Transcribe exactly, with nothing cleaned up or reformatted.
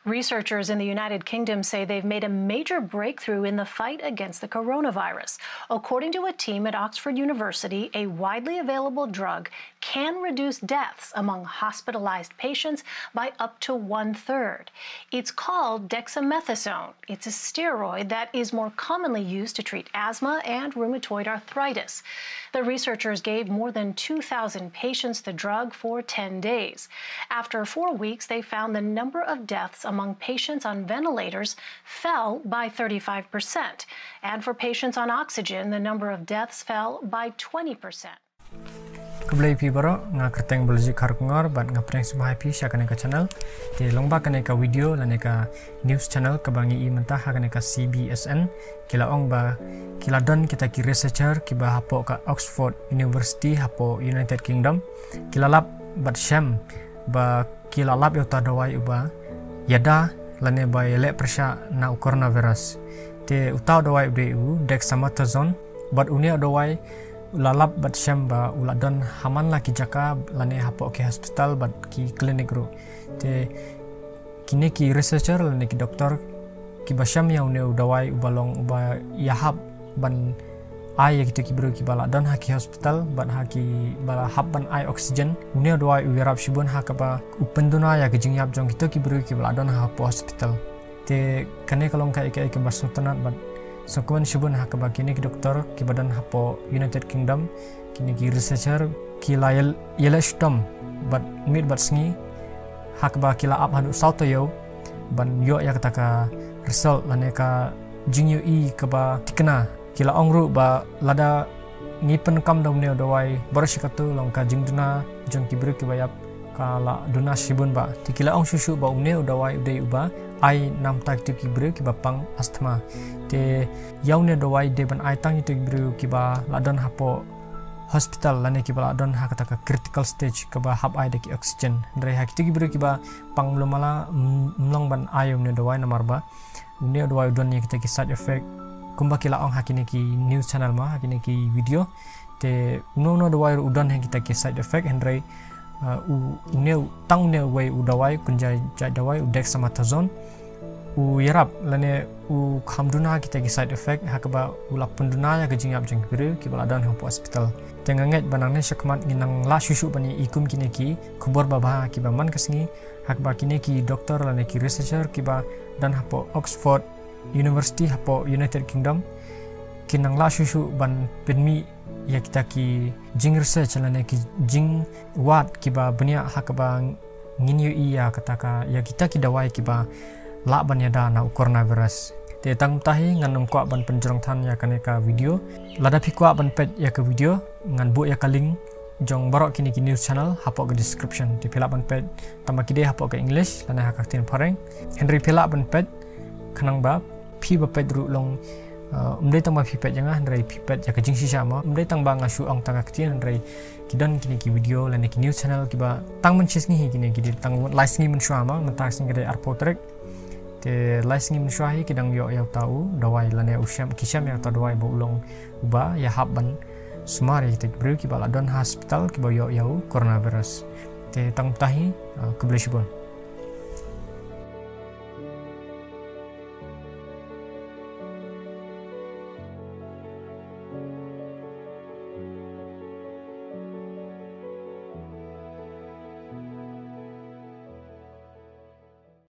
Researchers in the United Kingdom say they've made a major breakthrough in the fight against the coronavirus. According to a team at Oxford University, a widely available drug can reduce deaths among hospitalized patients by up to one third. It's called dexamethasone. It's a steroid that is more commonly used to treat asthma and rheumatoid arthritis. The researchers gave more than two thousand patients the drug for ten days. After four weeks, they found the number of deaths among patients on ventilators fell by thirty-five percent. And for patients on oxygen, the number of deaths fell by twenty percent. Khublei phi baroh, nga kyrteng Balajied Kharkongor bad nga pdiang sngewbha ïa phi sha kane ka channel. Te lyngba kane ka video lane ka news channel kaba ngi ïohi mynta ha kane ka C B S N, ki la ong ba ki la don kita ki researcher kiba hapoh ka Oxford University hapoh United Kingdom, ki la lap bad shem ba ki la lap ïa uta u dawai uba ïada lane ba ïaleh pyrshah na u coronavirus. Te uta u dawai u dei u dexamethasone, bad une u dawai u la lap bad shem ba u la don ha man la ki jaka lane hapoh ki hospital bad ki clinic ruh. Te kine ki researcher lane ki doktor kiba shem ïa une u dawai uba long uba ïahap ban ai ïa kito ki briew kiba la don ha ki hospital bad ha kiba la hap ban ai oxygen, une u dawai u ïarap shibun ha kaba u pynduna ïa ka jingïap jong kito ki briew kiba la don hapoh hospital. Te kane ka long kaei kaei kaba sngewtynnat bad sngewkmen shibun ha kaba kine ki doktor kiba don hapoh United Kingdom, kine ki researcher ki la ïal-, ïaleh shitom bad miet bad sngi ha kaba ki la ap haduh saw taïew ban ïoh ïa kata ka result lane ka jingïohi kaba thikna. Ki la ong ruh ba lada ngi pyndonkam da une u dawai baroh shi katto, long ka jingduna jong ki briew kiba ïap ka la duna shibun bha. Te ki la ong shuh shuh ba une u dawai u dei uba ai namar kito ki briew kiba pang asthma. Te ïa une u dawai dei ban ai tang ïa kito ki briew kiba la don hapoh hospital lane kiba la don ha kata ka critical stage kaba hap ai da ki oxygen. Hynrei ha kito ki briew kiba pang mluh mala, mm, ym long ban ai une u dawai namar ba une u dawai u don ïa kita ki side effect, kumba ki la ong ha kine ki news channel mo, ha kine ki video. Te uno uno u dawai ruh u don ïa kita ki side effect, hynrei, uh, u, une u, tang une uwei u dawai, kynja jait dawai u dexamethasone, u ïarap lane u kham duna kita ki side effect ha kaba u la pynduna ïa ka jingïap jong ki briew kiba la don hapoh hospital. Te nga ngeit ba nangne shakhmat ngin nang lah shuh shuh ban ïohi kum kine ki khubor babha kiba man ka sngi ha kaba kine ki doktor lane ki researcher kiba don hapoh Oxford University hapoh United Kingdom kin nang lah shuh shuh ban pynmih ïa kita ki jingresearch lane ki jingwad kiba bniah ha kaba ngin ïohi ïa kata ka, ïa kita ki dawai kiba lah ban ïada na u coronavirus. Te tang mynta hi ngan ym kwah ban pynjrong than ïa kane ka video. Lada phi kwah ban peit ïa ka video, ngan buh ïa ka link jong baroh kine ki news channel hapoh ka description. Te phi lah ban peit tang ba ki dei hapoh ka English lane ha ka ktien phareng. Hynrei phi lah ban peit khnang ba phi ba peit ruh long, uh, ym dei tang ba phi peit ïa nga, hynrei phi peit ïa ka jingshisha mo. Ym dei tang ba nga shu ong tang ka ktien, hynrei ki don kine ki video lane ki news channel kiba tang mynshisngi hi kine ki dei tang lai sngi mynshuwa mo, mynta ka sngi ka dei arphew tarik. Te lai sngi mynshuwa hi ki dang ïoh ïa uta u dawai lane u shem, ki shem ïa uta u dawai ba u long uba ïahap ban sumar ïa kita ki briew kiba la don ha hospital kiba ïoh ïa u coronavirus. Te tang mynta hi, uh, khublei shibun.